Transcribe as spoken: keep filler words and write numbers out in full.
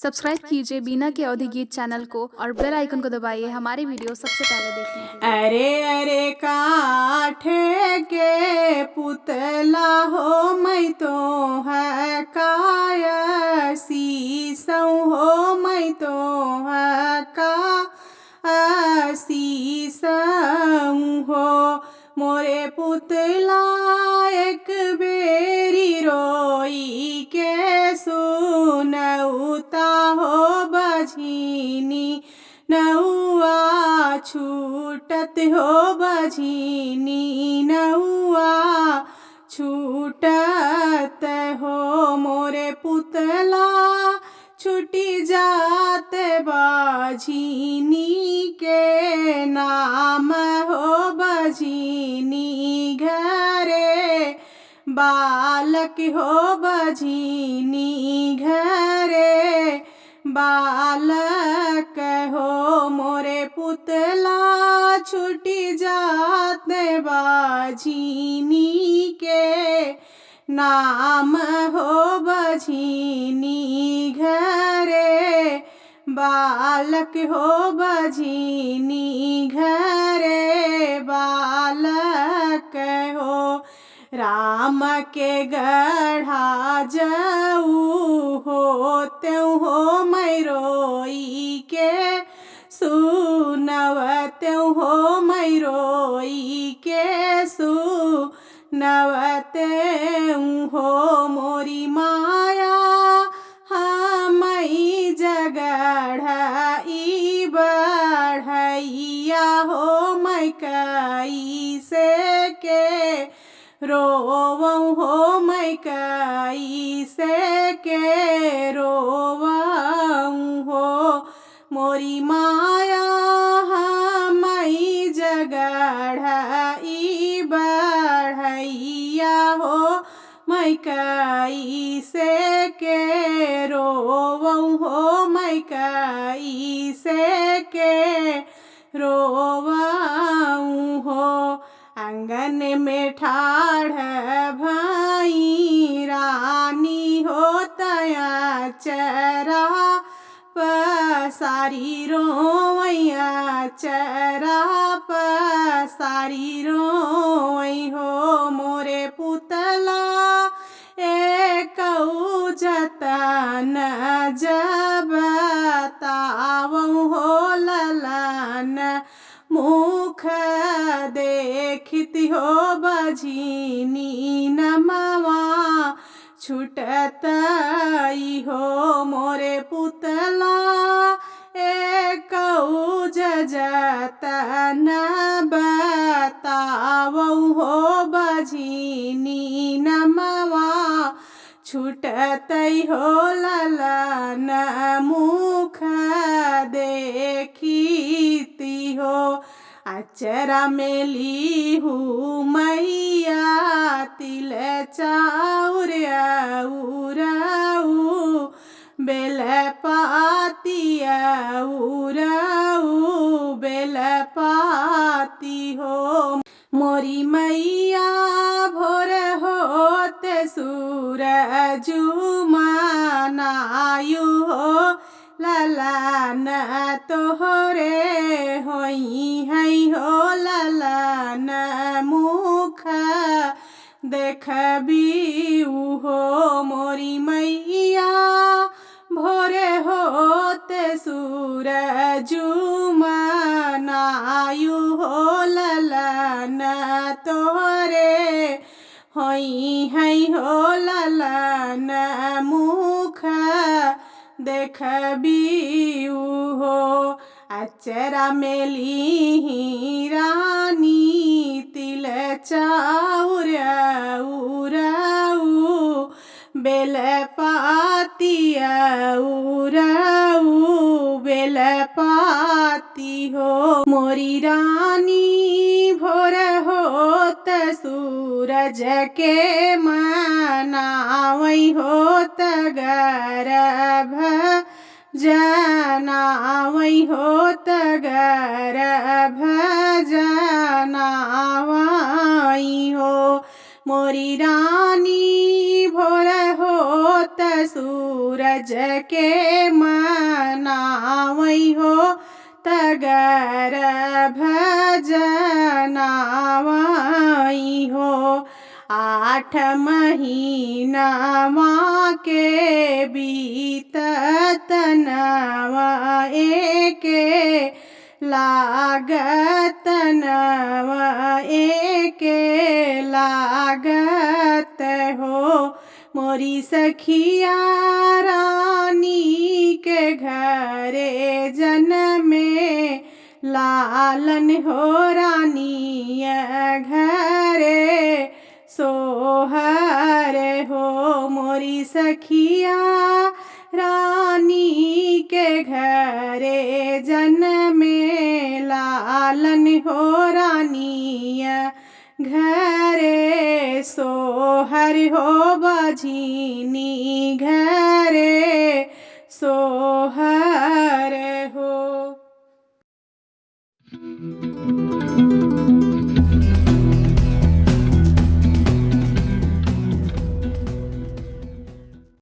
सब्सक्राइब कीजिए बीना के अवधी गीत चैनल को और बेल आइकन को दबाइए हमारी वीडियो सबसे पहले देखने के लिए। अरे अरे काठ के पुतला हो, मैं तो है काया सीसौ हो, मैं तो है का आसीसौ हो। मोरे पुतला एक बेरी रोई के सुनौता हो बझिनी नौआ छूटत हो बझिनी नौआ छूटत हो। मोरे पुतला छुटी जात बझिनी के नाम हो बझिनी घरे बालक हो बझिनी घरे बालक हो। मोरे पुतला छुटी जात बझिनी के नाम हो बझिनी घरे बालक हो बझिनी घरे बालक हो। राम के गढ़ा जाऊ हो तेहू हो मैं रोई के सुनव तेहू हो मैं रोई के सुनव तेहू हो। मोरी माया हमई जगढ़ ई बढ़ैया हो मैं कैसे के रोवौ हो मैं कैसे के रोवौ हो। मोरी माया हमई जगढ़ ई बढ़ैया हो मैं कैसे के रोवौ हो मैं कैसे के रोवौ हो। आंगन में ठाढ़ भई रानी हो तया चरा पसारी रोवैया चरा पसारी रोवै हो। मोरे पुतला एकौ जतन जब तावौ हो ललन मुख देखित हो बझिनी नमवा छुटतई हो। मोरे पुतला एकौ जतन बतावौ हो बझिनी नमवा छुटतई हो ललन मुख देखिती हो। अचरा में लीहू मैया तिल चाउर अउरऊ बेल पाती अउरऊ बेल पाती हो। मोरी मैया भोर होत सूरजु मनायु हो ललन तोहरे होई है हो ललन मुख देखबी हो। मोरी मैया भोर होत सूरजु मनायु हो ललन तोहरे होई है हो ललन मुख देखबी हो। अचरा में लीही रानी तिल चाउर अउरऊ बेल पाती अउरऊ बेल पाती हो। मोरी रानी भोर होत सूरज के मनावै होत गरभ जनावै होत गरभ जनावै हो। मोरी रानी भोर होत सूरज जके मनावई हो, तगर भजनावई हो। आठ महीनावा के बीतत नवा एके लागत नवा एके लागत हो। मोरी सखिया रानी के घरे जनमे लालन हो रानिया घरे सोहर हो। मोरी सखिया रानी के घरे जनमे लालन हो रानिया घरे सोहर हो। बझिनी घरे सोहर हो।